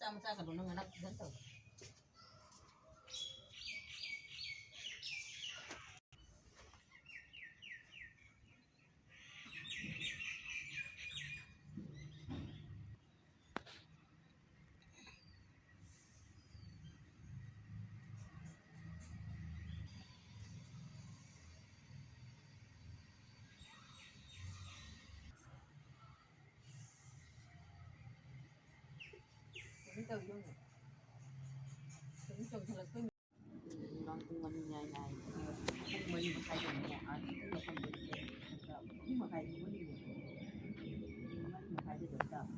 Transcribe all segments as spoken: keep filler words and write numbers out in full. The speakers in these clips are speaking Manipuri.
ꯃꯆꯥ ꯃꯆꯥ ꯀꯩꯅꯣ ꯅꯪ ꯉꯔꯥꯡ ꯐꯖꯅ ꯇꯧ꯫ ꯀꯩꯅꯣ ꯇꯧꯔꯤꯗꯣ ꯌꯦꯡꯉꯣ꯫ ꯀꯩꯅꯣ ꯆꯣꯡꯊꯠꯂꯛꯄꯩ ꯅꯨꯡꯗꯥꯡ ꯄꯨꯡ ꯑꯅꯤ ꯃꯌꯥꯏ ꯅꯥꯏ꯫ ꯄꯨꯡ ꯃꯔꯤ ꯃꯈꯥꯏꯗꯅꯦ, ꯑꯥ, ꯄꯨꯡ ꯃꯥꯄꯟꯗꯒꯤ ꯄꯨꯡ ꯃꯈꯥꯏ ꯊꯣꯛꯍꯜꯂꯤꯅꯦ꯫ ꯄꯨꯡ ꯃꯔꯤ ꯃꯈꯥꯏꯗ ꯑꯗꯨꯝ ꯇꯥꯕ꯫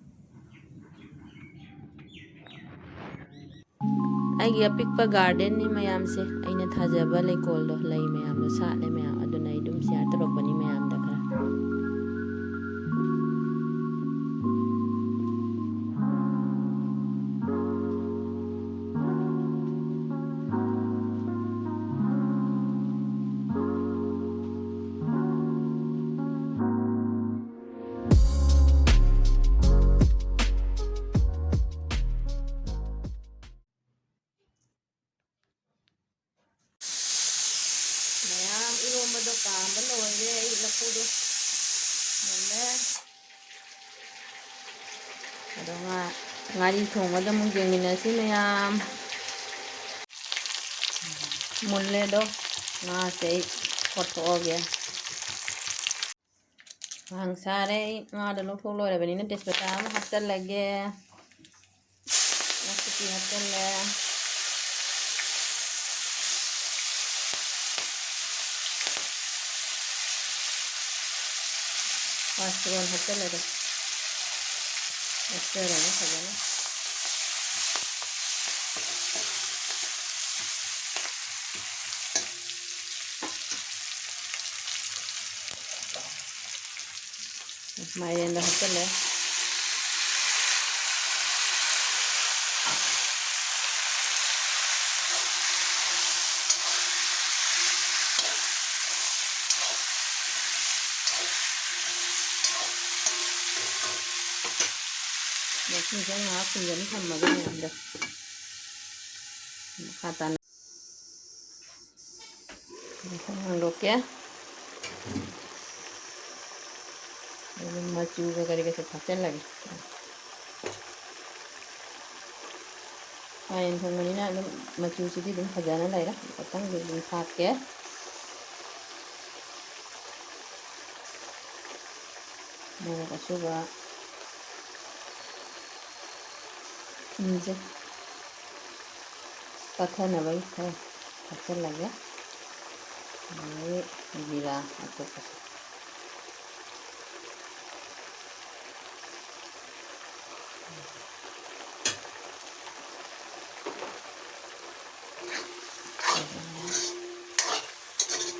ꯑꯩꯒꯤ ꯑꯄꯤꯛꯄ ꯒꯥꯔꯗꯦꯟꯅꯤ ꯃꯌꯥꯝꯁꯦ, ꯑꯩꯅ ꯊꯥꯖꯕ ꯂꯩꯀꯣꯜꯗꯣ, ꯂꯩ ꯃꯌꯥꯝꯗꯣ ꯁꯥꯠꯂꯦ ꯃꯌꯥꯝ, ꯑꯗꯨꯅ ꯑꯩ ꯑꯗꯨꯝ ꯁꯤꯌꯥꯔ ꯇꯧꯔꯛꯄꯅꯤ ꯃꯌꯥꯝꯗ ꯈꯔ꯫ ꯃꯌꯥꯝ ꯏꯔꯣꯝꯕꯗꯣ ꯀꯥꯝꯕ ꯂꯣꯏꯔꯦ꯫ ꯑꯩ ꯂꯐꯨꯗꯣ ꯃꯨꯜꯂꯦ꯫ ꯑꯗꯣ ꯉꯥ-, ꯉꯥꯔꯤ ꯊꯣꯡꯕꯗ ꯑꯃꯨꯛ ꯌꯦꯡꯃꯤꯟꯅꯁꯤ ꯃꯌꯥꯝ꯫ ꯃꯨꯜꯂꯦ ꯑꯗꯣ, ꯉꯥꯁꯦ ꯑꯩ ꯀꯣꯠꯊꯣꯛꯑꯒꯦ꯫ ꯉꯥꯡ ꯁꯥꯔꯦ꯫ ꯑꯩ ꯉꯥꯗꯣ ꯂꯧꯊꯣꯛ ꯂꯣꯏꯔꯕꯅꯤꯅ ꯇꯦꯖꯄꯇꯥ ꯑꯃ ꯍꯥꯞꯆꯜꯂꯒꯦ꯫ ꯅꯥꯀꯨꯞꯄꯤ ꯍꯥꯞꯆꯜꯂꯦ꯫ ꯄꯥꯁꯄꯣꯔꯟ ꯍꯥꯞꯆꯜꯂꯦ ꯑꯗꯣ꯫ ꯍꯥꯞꯆꯔꯅꯤ ꯐꯖꯅ꯫ ꯃꯥꯏꯔꯦꯟꯗꯣ ꯍꯥꯞꯆꯜꯂꯦ꯫ ꯑꯗꯣ ꯁꯤꯁꯦ ꯉꯥꯏꯍꯥꯛ ꯀꯨꯏꯅ ꯑꯗꯨꯝ ꯊꯝꯃꯒ ꯃꯌꯥꯝꯗꯣ ꯃꯈꯥ ꯇꯥꯅ ꯍꯥꯡꯗꯣꯛꯀꯦ꯫ ꯑꯗꯨꯝ ꯃꯆꯨꯒ ꯀꯔꯤꯒꯁꯨ ꯊꯥꯛꯆꯜꯂꯒꯦ꯫ ꯃꯥꯏꯔꯦꯟ ꯊꯣꯡꯕꯅꯤꯅ ꯑꯗꯨꯝ ꯃꯆꯨꯁꯤꯗꯤ ꯑꯗꯨꯝ ꯐꯖꯅ ꯂꯩꯔꯦ꯫ ꯃꯊꯪꯗꯤ ꯑꯗꯨꯝ ꯊꯥꯛꯀꯦ꯫ ꯃꯣꯔꯣꯛ ꯑꯁꯨꯕ ꯊꯨꯝꯁꯦ ꯄꯠꯊꯅꯕꯒꯤ ꯈꯔ ꯍꯥꯞꯆꯤꯜꯂꯒꯦ꯫ ꯑꯗꯒꯤ ꯖꯤꯔꯥ ꯑꯀꯨꯞꯄꯁꯦ꯫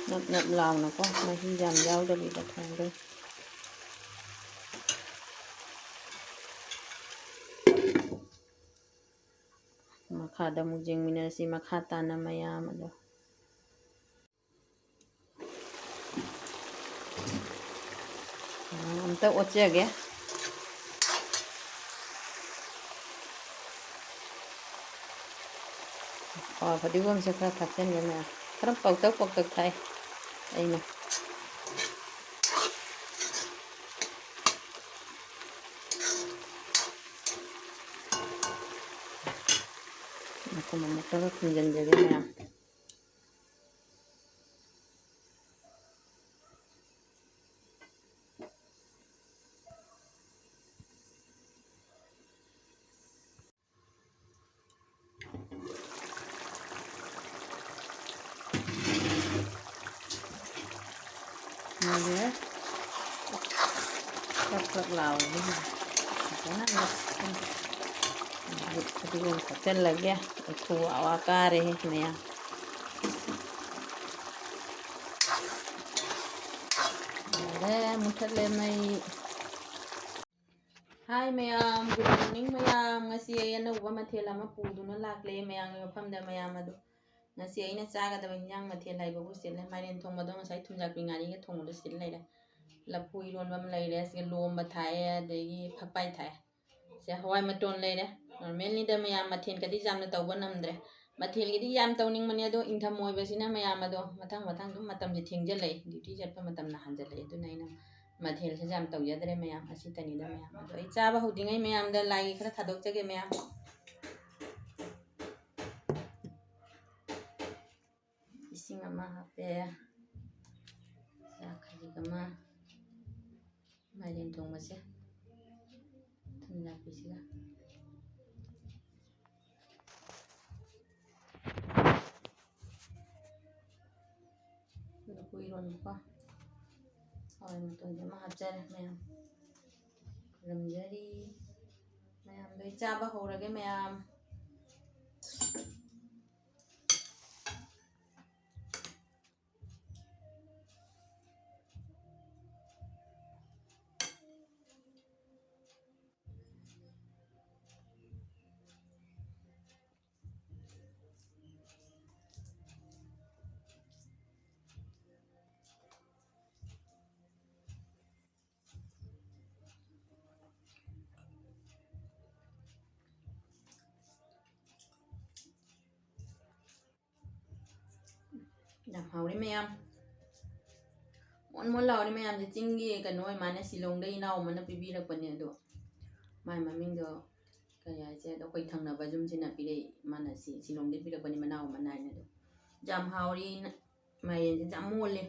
ꯅꯞ ꯅꯞ ꯂꯥꯎꯅꯀꯣ, ꯃꯍꯤ ꯌꯥꯝ ꯌꯥꯎꯗꯕꯤꯗ ꯊꯣꯡꯗꯣꯏꯅꯤ꯫ ꯃꯈꯥꯗ ꯑꯃꯨꯛ ꯌꯦꯡꯃꯤꯟꯅꯔꯁꯤ, ꯃꯈꯥ ꯇꯥꯅ ꯃꯌꯥꯝ ꯑꯗꯣ꯫ ꯑꯝꯇ ꯑꯣꯠꯆꯒꯦ꯫ ꯑꯣ, ꯐꯗꯤꯒꯣꯝꯁꯦ ꯈꯔ ꯊꯥꯛꯆꯟꯒꯦ ꯃꯌꯥꯝ꯫ ꯈꯔ ꯄꯧꯇꯛ ꯄꯧꯇꯛ ꯊꯥꯛꯑꯦ ꯑꯩꯅ꯫ ꯃꯈꯨꯝ ꯑꯃꯨꯛꯇꯒ ꯈꯨꯝꯖꯤꯟꯖꯒꯦ ꯃꯌꯥꯝ꯫ ꯃꯥꯁꯦ ꯀ꯭ꯔꯛ ꯀ꯭ꯔꯛ ꯂꯥꯎꯔꯦ꯫ ꯐꯖꯅ ꯃꯦꯠꯁꯤꯟ-, ꯐꯗꯤꯒꯣꯝ ꯊꯥꯛꯆꯜꯂꯒꯦ꯫ ꯎꯐꯨ ꯋꯥ ꯋꯥ ꯀꯥꯔꯦꯍꯦ ꯃꯌꯥꯝ꯫ ꯌꯥꯔꯦ, ꯃꯨꯊꯠꯂꯦ ꯃꯩ꯫ ꯍꯥꯏ ꯃꯌꯥꯝ, good morning ꯃꯌꯥꯝ꯫ ꯉꯁꯤ ꯑꯩ ꯑꯅꯧꯕ ꯃꯊꯦꯜ ꯑꯃ ꯄꯨꯗꯨꯅ ꯂꯥꯛꯂꯦ ꯃꯌꯥꯝꯒꯤ ꯃꯐꯝꯗ꯫ ꯃꯌꯥꯝ ꯑꯗꯨ, ꯉꯁꯤ ꯑꯩꯅ ꯆꯥꯒꯗꯕ ꯍꯤꯟꯖꯥꯡ ꯃꯊꯦꯜ ꯍꯥꯏꯕꯕꯨ ꯁꯤꯜꯂꯦ꯫ ꯃꯥꯏꯔꯦꯟ ꯊꯣꯡꯕꯗꯣ ꯉꯁꯥꯏ ꯊꯨꯝꯖꯥꯛꯄꯤ ꯉꯥꯔꯤꯒ ꯊꯣꯡꯕꯗꯣ ꯁꯤꯜ ꯂꯩꯔꯦ꯫ ꯂꯐꯨ ꯏꯔꯣꯟꯕ ꯑꯃ ꯂꯩꯔꯦ꯫ ꯁꯤꯒ ꯂꯣꯝꯕ ꯊꯥꯛꯑꯦ, ꯑꯗꯒꯤ ꯐꯛꯄꯥꯏ ꯊꯥꯛꯑꯦ꯫ ꯁꯦ, ꯍꯋꯥꯏ ꯃꯇꯣꯟ ꯂꯩꯔꯦ꯫ ꯅꯣꯔꯃꯦꯜꯅꯤꯗ ꯃꯌꯥꯝ, ꯃꯊꯦꯜꯒꯗꯤ ꯌꯥꯝꯅ ꯇꯧꯕ ꯅꯝꯗ꯭ꯔꯦ꯫ ꯃꯊꯦꯜꯒꯤꯗꯤ ꯌꯥꯝ ꯇꯧꯅꯤꯡꯕꯅꯤ, ꯑꯗꯣ ꯏꯪꯊꯝ ꯑꯣꯏꯕꯁꯤꯅ ꯃꯌꯥꯝ ꯑꯗꯣ ꯃꯊꯪ ꯃꯊꯪ ꯑꯗꯨꯝ ꯃꯇꯝꯁꯦ ꯊꯦꯡꯖꯤꯜꯂꯛꯏ, ꯗ꯭ꯌꯨꯇꯤ ꯆꯠꯄ ꯃꯇꯝꯅ ꯍꯟꯖꯤꯜꯂꯛꯏ꯫ ꯑꯗꯨꯅ ꯑꯩꯅ ꯃꯊꯦꯜꯁꯤꯁꯨ ꯌꯥꯝ ꯇꯧꯖꯗ꯭ꯔꯦ ꯃꯌꯥꯝ꯫ ꯑꯁꯤꯇꯅꯤꯗ ꯃꯌꯥꯝ꯫ ꯑꯗꯣ ꯑꯩ ꯆꯥꯕ ꯍꯧꯗ꯭ꯔꯤꯉꯩ ꯃꯌꯥꯝꯗ ꯂꯥꯏꯒꯤ ꯈꯔ ꯊꯥꯗꯣꯛꯆꯒꯦ ꯃꯌꯥꯝ꯫ ꯏꯁꯤꯡ ꯑꯃ ꯍꯥꯞꯄꯦ꯫ ꯆꯥꯛ ꯈꯖꯤꯛ ꯑꯃ꯫ ꯃꯥꯏꯔꯦꯟ ꯊꯣꯡꯕꯁꯦ꯫ ꯊꯨꯝ ꯌꯥꯛꯄꯤꯁꯤꯒ꯫ ꯂꯐꯨ ꯏꯔꯣꯟꯕꯀꯣ꯫ ꯍꯋꯥꯏ ꯃꯇꯣꯟꯁꯦ ꯑꯃ ꯍꯥꯞꯆꯔꯦ ꯃꯌꯥꯝ꯫ ꯈꯨꯔꯨꯝꯖꯔꯤ꯫ ꯃꯌꯥꯝꯗꯣ ꯑꯩ ꯆꯥꯕ ꯍꯧꯔꯒꯦ ꯃꯌꯥꯝ꯫ ꯌꯥꯝ ꯍꯥꯎꯔꯦ ꯃꯌꯥꯝ꯫ ꯃꯣꯟ ꯃꯣꯟ ꯂꯥꯎꯔꯦ ꯃꯌꯥꯝꯁꯦ꯫ ꯆꯤꯡꯒꯤ ꯀꯩꯅꯣ ꯑꯣꯏ ꯃꯥꯅ ꯁꯤꯂꯣꯡꯗ ꯏꯅꯥꯎ ꯑꯃꯅ ꯄꯤꯕꯤꯔꯛꯄꯅꯦ ꯑꯗꯣ꯫ ꯃꯥꯏ ꯃꯃꯤꯡꯗꯣ ꯀꯔꯤ ꯍꯥꯏꯁꯦ? ꯑꯗꯣ ꯑꯩꯈꯣꯏ ꯊꯪꯅꯕ ꯌꯨꯝꯁꯤꯅ ꯄꯤꯔꯛꯏ꯫ ꯃꯥꯅ ꯁꯤ ꯁꯤꯂꯣꯡꯗꯒꯤ ꯄꯤꯔꯛꯄꯅꯤ ꯃꯅꯥꯎ ꯑꯃꯅ ꯍꯥꯏꯅ꯫ ꯑꯗꯣ ꯌꯥꯝ ꯍꯥꯎꯔꯤ꯫ ꯃꯥꯏꯔꯦꯟꯁꯦ ꯌꯥꯝ ꯃꯣꯜꯂꯦ꯫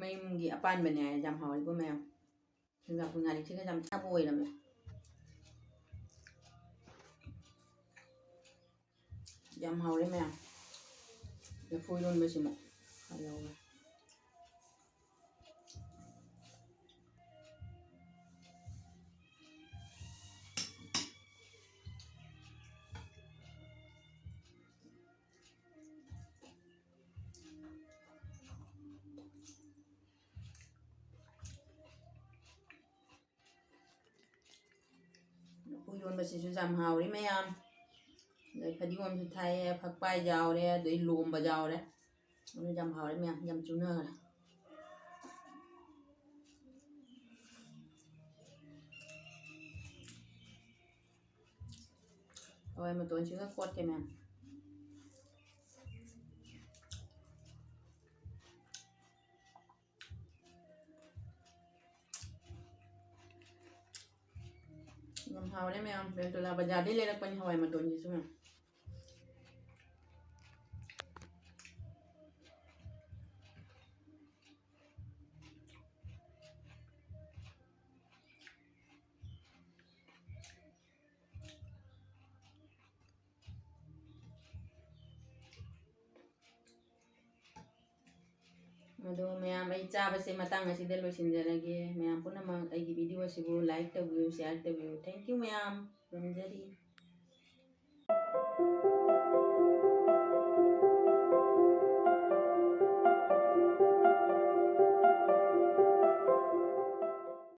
ꯃꯌꯨꯝꯒꯤ ꯑꯄꯥꯟꯕꯅꯦ ꯍꯥꯏ꯫ ꯌꯥꯝ ꯍꯥꯎꯔꯤꯕꯣ ꯃꯌꯥꯝ꯫ ꯁꯦꯟꯖꯥꯡ ꯉꯥꯔꯤꯁꯤꯒ ꯌꯥꯝ ꯆꯥꯕ ꯑꯣꯏꯔꯝꯃꯦ꯫ ꯌꯥꯝ ꯍꯥꯎꯔꯦ ꯃꯌꯥꯝ꯫ ꯂꯐꯨ ꯏꯔꯣꯟꯕꯁꯤꯃ ꯍꯥꯎꯔꯦ꯫ ꯂꯐꯨ ꯏꯔꯣꯟꯕꯁꯤꯁꯨ ꯌꯥꯝ ꯍꯥꯎꯔꯤ ꯃꯌꯥꯝ꯫ ꯑꯗꯩ ꯐꯗꯤꯒꯣꯝꯁꯨ ꯊꯥꯛꯑꯦ, ꯐꯛꯄꯥꯏ ꯌꯥꯎꯔꯦ, ꯑꯗꯩ ꯂꯣꯝꯕ ꯌꯥꯎꯔꯦ꯫ ꯑꯗꯨ ꯌꯥꯝ ꯍꯥꯎꯔꯦ ꯃꯌꯥꯝ, ꯌꯥꯝ ꯆꯨꯅꯈ꯭ꯔꯦ꯫ ꯍꯋꯥꯏ ꯃꯇꯣꯟꯁꯤꯒ ꯀꯣꯠꯀꯦ ꯃꯌꯥꯝ꯫ ꯌꯥꯝ ꯍꯥꯎꯔꯦ ꯃꯌꯥꯝ, ꯕꯦꯜꯇꯣꯂꯥ ꯕꯖꯥꯔꯗꯩ ꯂꯩꯔꯛꯄꯅꯤ ꯍꯋꯥꯏ ꯃꯇꯣꯟꯁꯤꯁꯨ ꯃꯌꯥꯝ꯫ ꯑꯗꯣ ꯃꯌꯥꯝ, ꯑꯩ ꯆꯥꯕꯁꯦ ꯃꯇꯥꯡ ꯑꯁꯤꯗ ꯂꯣꯏꯁꯤꯟꯖꯔꯒꯦ꯫ ꯃꯌꯥꯝ ꯄꯨꯝꯅꯃꯛ ꯑꯩꯒꯤ video ꯑꯁꯤꯕꯨ like ꯇꯧꯕꯤꯌꯨ, share ꯇꯧꯕꯤꯌꯨ꯫ Thank you ꯃꯌꯥꯝ, ꯈꯨꯔꯨꯝꯖꯔꯤ꯫